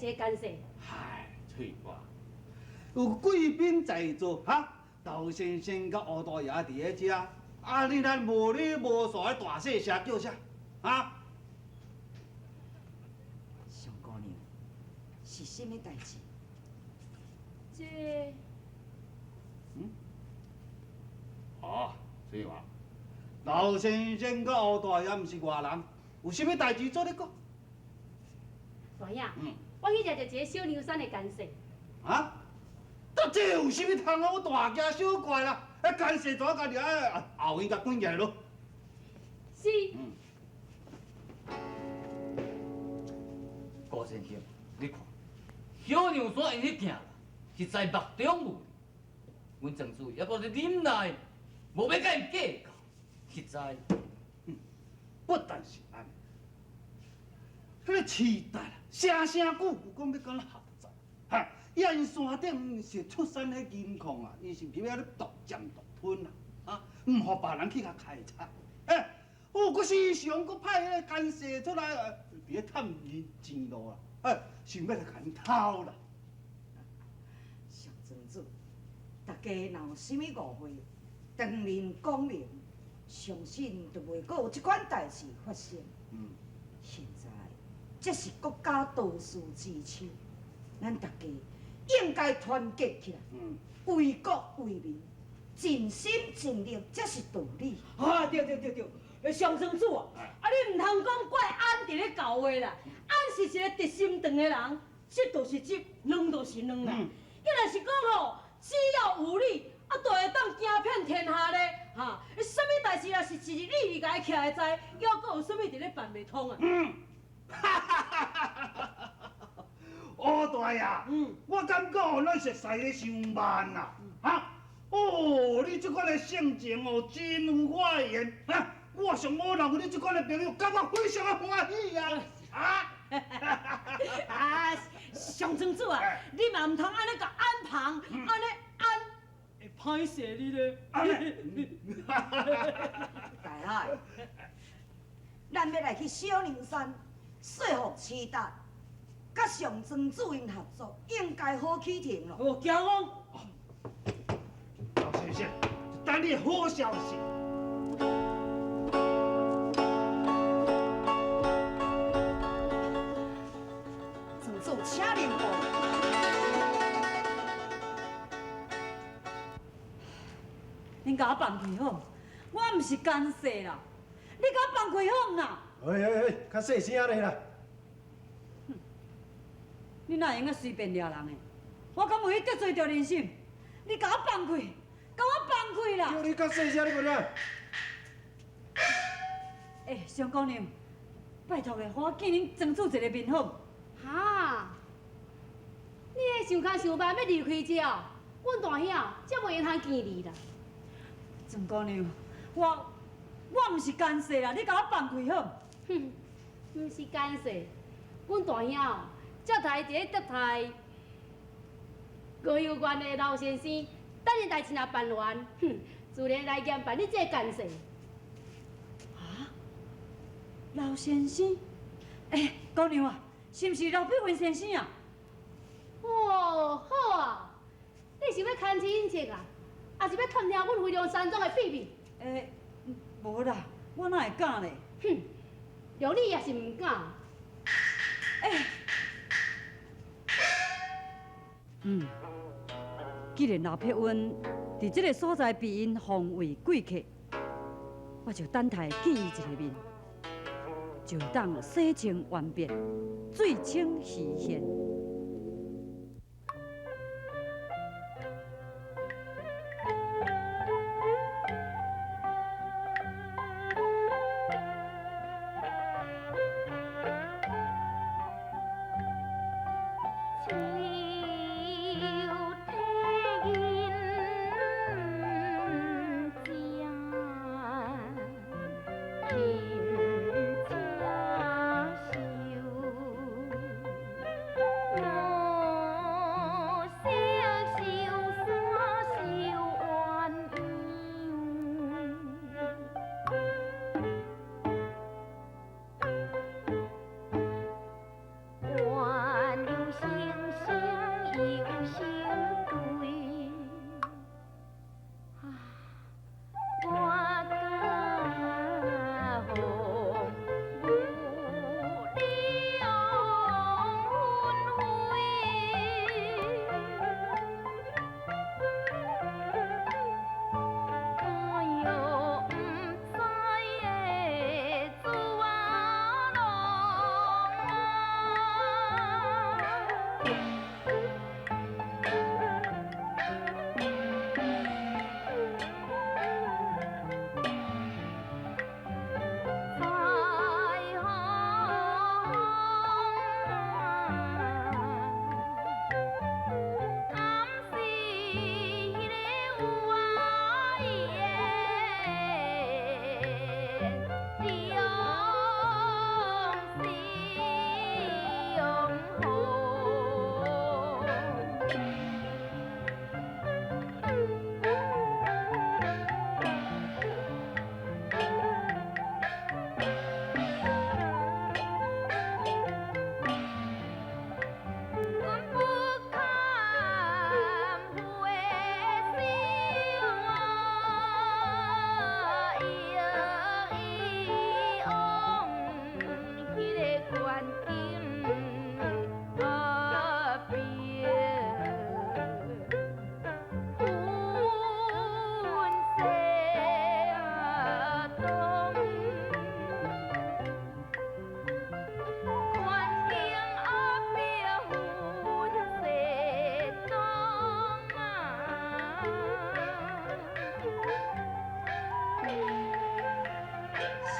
一個奸細。唉，翠花，有貴賓在座哈，劉先生佮烏大爺佇咧遮，啊，你咱無理無數咧大細聲叫啥？啊？上姑娘，是啥物代誌？這，嗯？哦，翠花，劉先生佮烏大爺毋是外人，有啥物代誌做咧講？大兄，我去掠著一個小涼山的奸細。啊？這這有啥物通好大驚小怪啦？彼奸細怎共掠後院共關起來囉。是。郭先生，你看，小涼山𪜶彼件啦，實在目中無。阮莊主猶閣咧忍耐，無欲共𪜶計較，實在。不但是按呢，彼個時代啦，聲聲句句講欲共咱合作，哈！伊啊，𪜶山頂是出產彼銀礦啊，伊是毋是欲咧獨佔獨吞啊？啊，毋予別人去共開採。欸，哦，閣時常閣派彼個奸細出來，佇咧探𪜶錢路啦，欸，想欲來共𪜶偷啦。上莊主，大家若有啥物誤會，當面講明，相信就袂閣有這款代誌發生。現在這是國家大事之秋，咱大家應該團結起來，為國為民，盡心盡力，才是道理。啊，對對對對，上莊主啊，啊你毋通講怪俺佇咧厚話啦，俺是一個直心腸的人，直就是直，軟就是軟啦。伊若是講吼，只要有理，啊，就會當行遍天下咧，哈！啥物代誌若是一理就共伊徛會知，猶閣有啥物佇咧辦袂通啊？嗯，哈哈哈哈哈！烏大爺，我感覺哦，咱熟似咧傷慢啦，哈！哦，你這款的性情哦，真有我的緣，哈！我上無人有你這款的朋友，感覺非常的歡喜啊！啊！啊，上莊主啊，你嘛毋通按呢共俺捧，按呢俺會歹勢你咧。大海，咱欲來去小涼山說服徐達，佮上莊主𪜶合作，應該好起程囉。哦，驚講。老先生，等你好消息。莊主，請留步。恁共我放開好，我毋是奸細啦，你共我放開好毋啦？哎哎哎，較細聲咧啦！哼，你哪會用得隨便掠人的？我敢有去得罪著人心？你共我放開，共我放開啦！叫你較細聲，你無聽？欸，上姑娘，拜託的，予我見恁莊主一个面好。哈？你彼想較想慢，欲離開這哦？阮大兄才袂用通見你啦。莊姑娘，我毋是奸細啦，你共我放開好。哼，毋是奸細，阮大兄哦，才刣一个竹台高邮縣的老先生，等伊代誌若辦完，哼，自然來嚴辦你這個奸細。啊？老先生？欸，姑娘啊，是毋是劉碧雲先生啊？哦，好啊，你是欲牽起引策啊，抑是欲探聽阮飛龍山莊的秘密？欸，無啦，我哪會敢咧？哼，著你也是毋敢。欸，既然劉碧雲佇這个所在被𪜶奉為貴客，我就等待見伊一个面，就會當洗清冤別，水清魚現。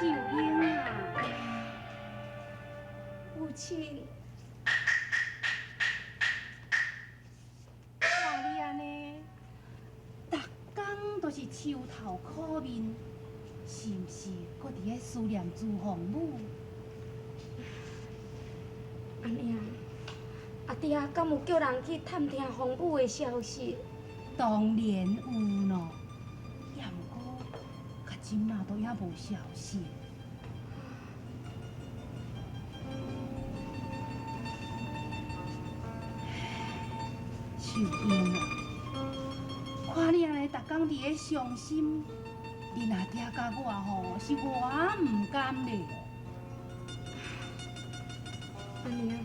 秀英啊，母亲，看你按呢，逐工都是愁头苦面，是毋是阁伫咧思念朱凤母？阿娘，阿爹敢有叫人去探听凤母的消息？当然有咯，也毋过，到这马都犹无消息。秀英啊，看你按呢，逐工伫咧伤心，恁阿爹佮我吼是偌毋甘咧。阿娘，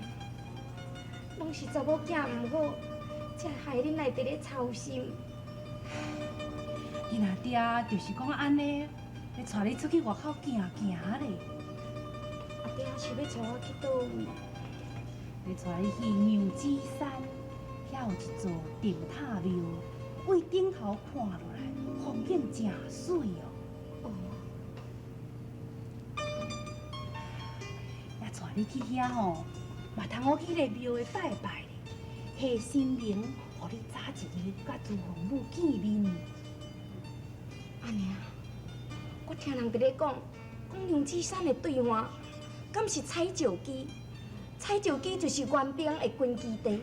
攏是查某囝毋好，才害恁來佇咧操心。恁阿爹就是講按呢，欲帶你出去外口行行咧。阿爹是欲帶我去佗位？欲帶你去娘子山，遐有一座定塔廟，對頂頭看落來，風景誠媠哦。哦。也帶你去遐吼，嘛通好去彼个廟的拜拜咧，彼神明，予你早一日佮朱凤母見面。阿娘，我聽人佇咧講，講娘子山的對岸，敢是採石基？採石基就是元兵的根據地，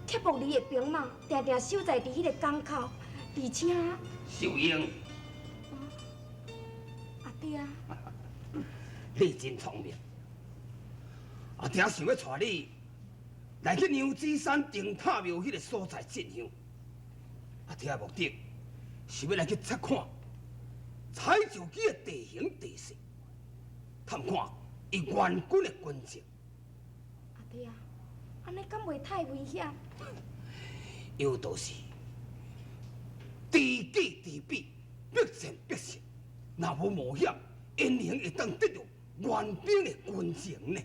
鐵木兒的兵馬定定守在佇彼个港口，而且…… 秀英，阿爹，你真聰明，阿爹想欲帶你來去娘子山定塔廟彼个所在進香。阿爹的目的是欲來去察看採石基的地形地勢，探看伊元軍的軍情。阿爹，按呢敢袂太危險？有道是知己知彼，百戰百勝。若無冒險，焉能會當得到元兵的軍情呢？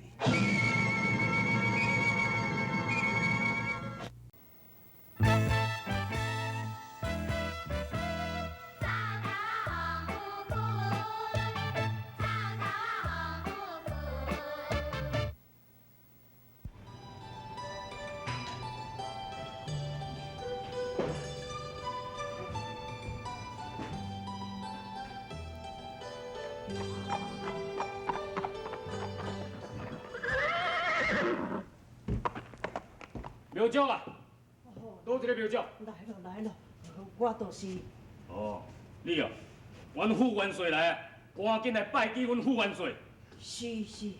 庙长啊，佗一个庙长？來咯來咯，我就是。哦，你哦，阮副元帥來啊，趕緊來拜見阮副元帥。是是。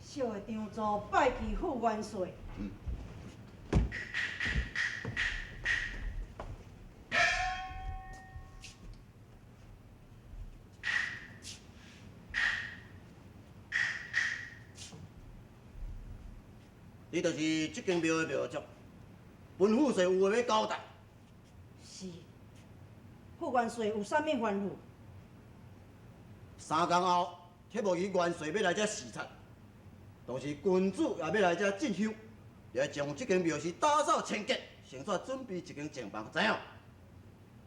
小的張助拜見副元帥。你就是這間廟的廟長，本副帥有話欲交代。是，副元帥有啥物吩咐？三工後，鐵木兒元帥欲來遮視察，同時郡主也欲來遮進香，來將這間廟是打掃清潔，先煞準備一間靜房，知影？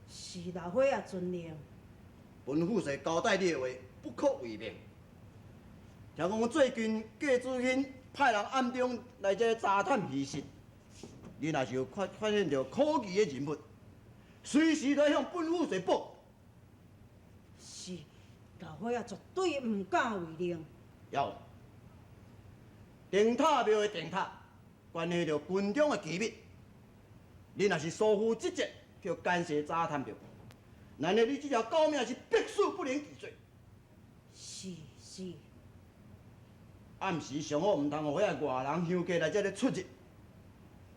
是，老伙仔遵命。本副帥交代你的話，不可違命。聽講最近郭子興派人暗中來這查探虛實，你若是有發現著可疑的人物，隨時來向本副帥報。是，老伙仔絕對毋敢違令。有，定塔廟的定塔，關係著軍中的機密。你若是疏忽職責，叫奸細查探著，難道你這條狗命是必死不能治罪。是是。暗時上好，毋通予遐外人香客來這裡出入。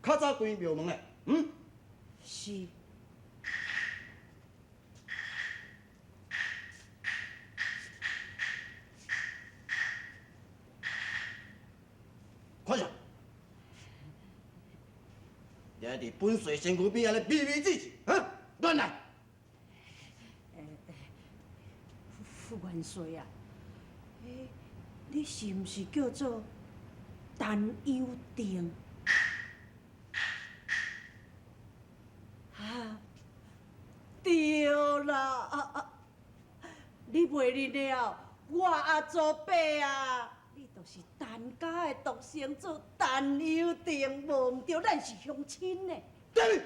較早關廟門咧，嗯？是。看啥？你還佇本帥身軀邊仔咧秘密戰士，哈？亂來！副元帥啊，你是毋是叫做陳友定？啊，對啦！陪恁了，我阿祖伯啊，你就是陈家的独生子陈友定，无毋对，咱是乡亲呢。对，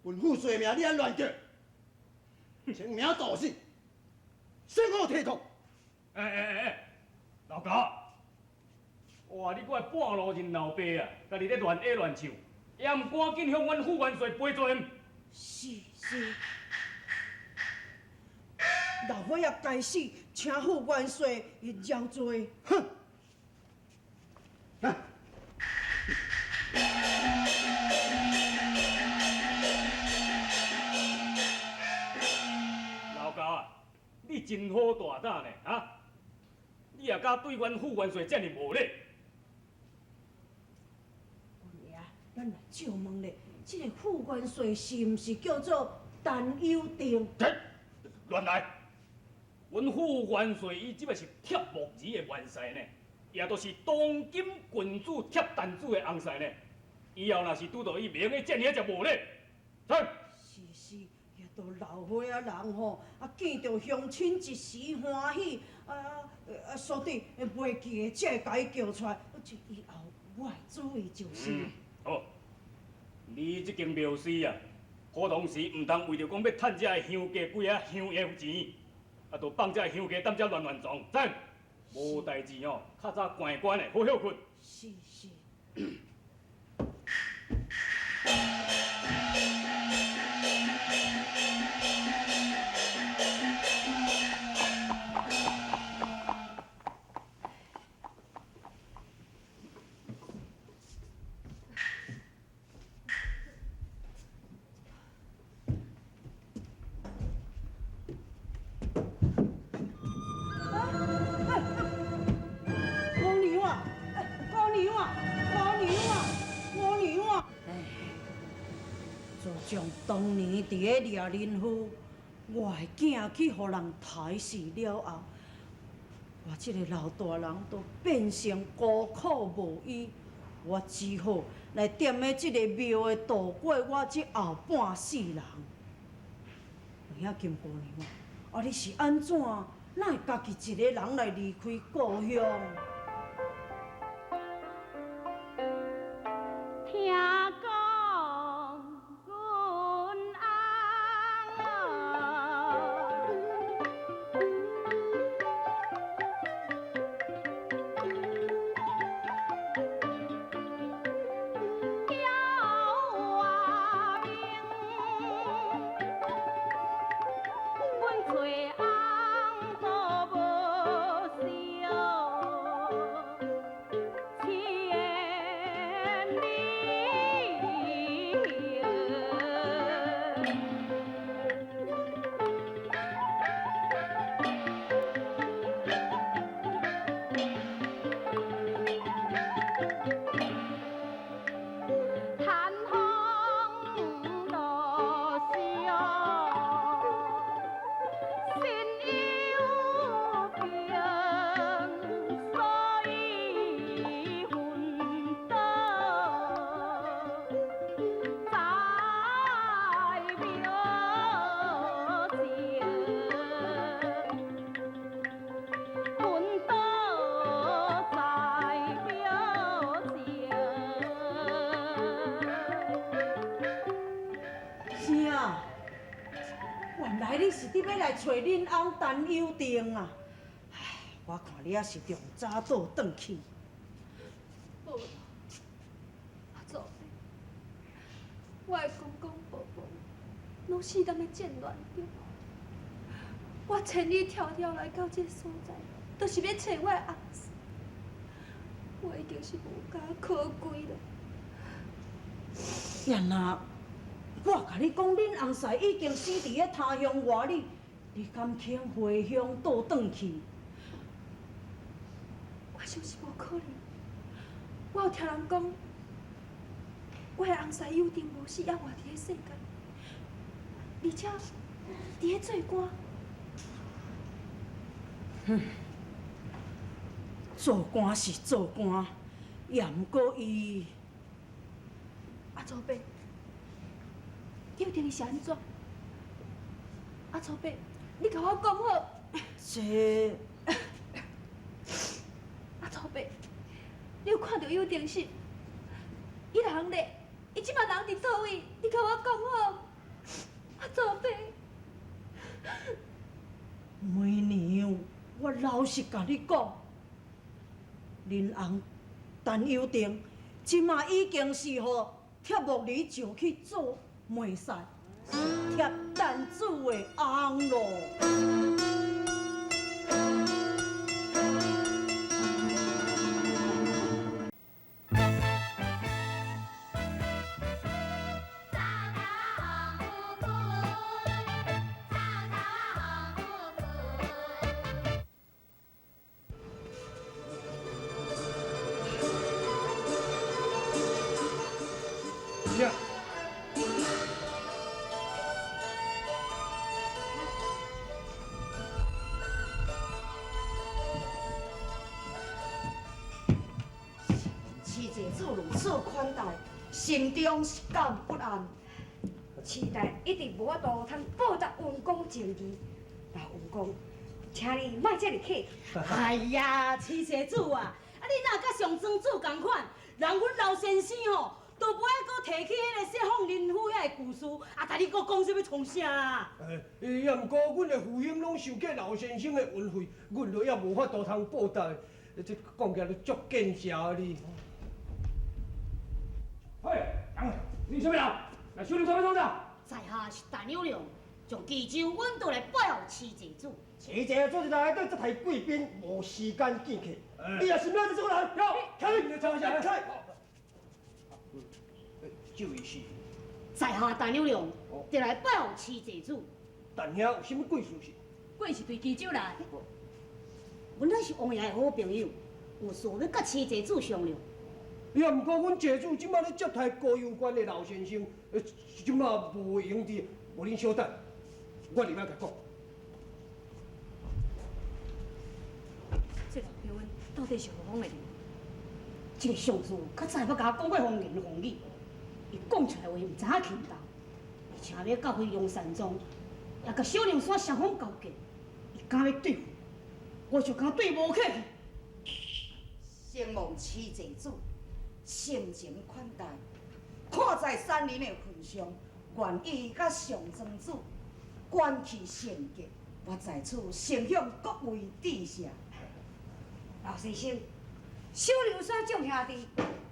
阮富帅名你按乱叫，清名大姓，先好体统。哎哎哎哎，老高，哇！你阁来半路认老爸啊？家己咧乱下乱唱，也毋赶紧向阮副元帅赔罪？是是。老伙仔该死，请副元帅饶罪。哼！来。老高啊，你真好大胆呢，哈！你也敢对阮副元帅这尔无礼？军爷，咱来借问咧，这个副元帅是毋是叫做陈友定？乱来！阮副元帅伊这摆是铁木儿的元帅呢，也就是当今郡主铁陈子的翁婿呢。以后若是拄著伊，袂用得这尔仔无礼。是是，也都老伙仔人吼，啊见著乡亲一时欢喜，啊，所以袂记得才会共伊叫出来。这以后我会注意就是。嗯，好。你这间庙司啊，普通时毋通为著讲欲趁这个香价几仔香油钱，啊，就放这个香价踮遮乱乱撞，知？无代志吼，较早关关的，好歇睏。是是。当年伫咧掠人夫，我的囝去予人杀死了后，我这个老大人都变成孤苦无依，我只好来踮咧这个庙的度过我这后半世人。喂，金姑娘啊，你是按怎，哪会家己一个人来离开故乡？听讲阮翁叫我名，阮找翁都无相千里。叹风落雪，心有病，所以昏倒在庙前，昏倒在庙前。啥？原来你是伫欲来揣恁翁陈友定啊！唉，我看你也是中早倒转去。无啦，阿祖伯，我的公公婆婆拢死踮咧战乱中，我千里迢迢来到这个所在，就是欲揣我的翁婿。我已经是无家可归了。也若我共你讲，恁翁婿已经死伫咧他乡外里，你敢肯回乡倒转去？我想是无可能。我有听人讲，我的翁婿友定无死，犹活伫咧世间，而且伫咧做官。哼，做官是做官，也毋过伊。阿祖伯，友定伊是按怎？阿祖伯，你共我讲好，这阿祖伯，你有看著有定是？伊人咧，伊這馬人佇佗位？你共我講吼，阿祖伯。梅娘，我老實共你講，恁翁陳友定這馬已經是予帖木兒召去做媒婿，是帖陳子的翁咯。心中是敢不安？时代一直无法度通报答文公情义，老文公，请你莫这么客气。哎呀，七世主啊，啊你若佮上庄主仝款，人阮老先生吼，都无爱阁提起彼个谢凤林府遐个故事，啊，但你阁讲啥物创啥啊？哎，也毋过阮的父兄拢受过老先生的恩惠，阮都也无法度通报答。这讲起来都足见笑的你。嘿，你啥物人？来收你啥物创啥？在下是陈友谅，从济州远道来拜候徐济主。徐济主一来对这台贵宾无时间见客，你也是咩子这个人？开，开，开！这位是？在下陈友谅，特来拜候徐济主。陈兄有啥物贵事是？贵是对济州来。阮乃是王爷的好朋友，有事欲佮徐济主商量。也毋过，阮济主这马咧接待高邮县的老先生，这马无闲伫，无恁稍等，我入来共讲。这老朋友到底是何方的人？这个上司较早捌共我讲过风言风语，伊讲出来话毋知影轻重，而且欲到飞龙山庄，也共小凉山双方勾结，伊敢欲对付，我就敢对无客气。承蒙徐济主盛情款待，看在三人的份上，愿意佮上庄主关系甚结，我在此先向各位致谢。老先生，小凉山众兄弟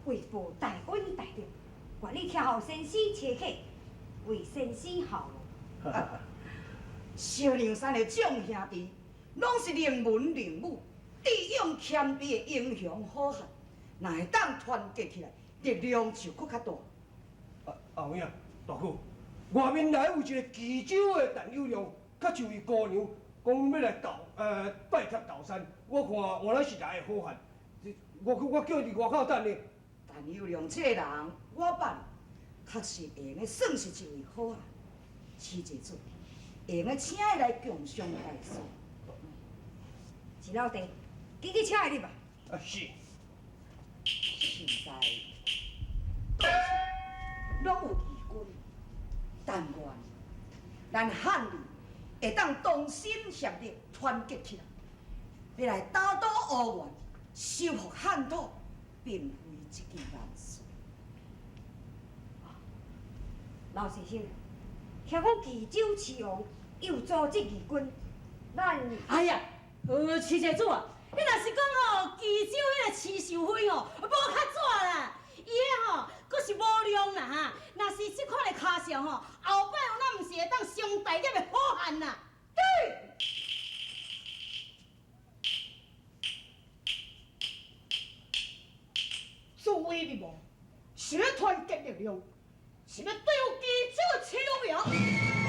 为报大恩大德，愿意听候先生差遣，为先生效劳。小凉山的众兄弟，拢是能文能武、智勇谦卑的英雄好汉。若会当团结起来，力量就阁较大。啊，阿伟啊，大哥，外面来有一个济州的陈友谅，佮一位姑娘，讲欲来斗拜帖斗山。我看原来是来个好汉，我我叫伊伫外口等呢。陈友谅这个人，我捌，确实会用得算是一位好汉。徐济主，会用得请伊来共商大事。钱老弟，紧去请伊入吧。啊，是。现在拢有义军，但愿咱汉人会当同心协力，团结起来，欲来打倒乌元，收复汉土，并非一件难事。老先生，听讲济州齐王又组织义军，咱哎呀，徐济主啊！你若是讲吼，济州彼个徐寿辉吼，无较纸啦，伊彼吼，阁是无量啦哈。若是这款的跤数吼，后摆有哪毋是会当成大业的好汉啦？对。助威立王，是欲团结力量，是欲对付济州的齐王庙。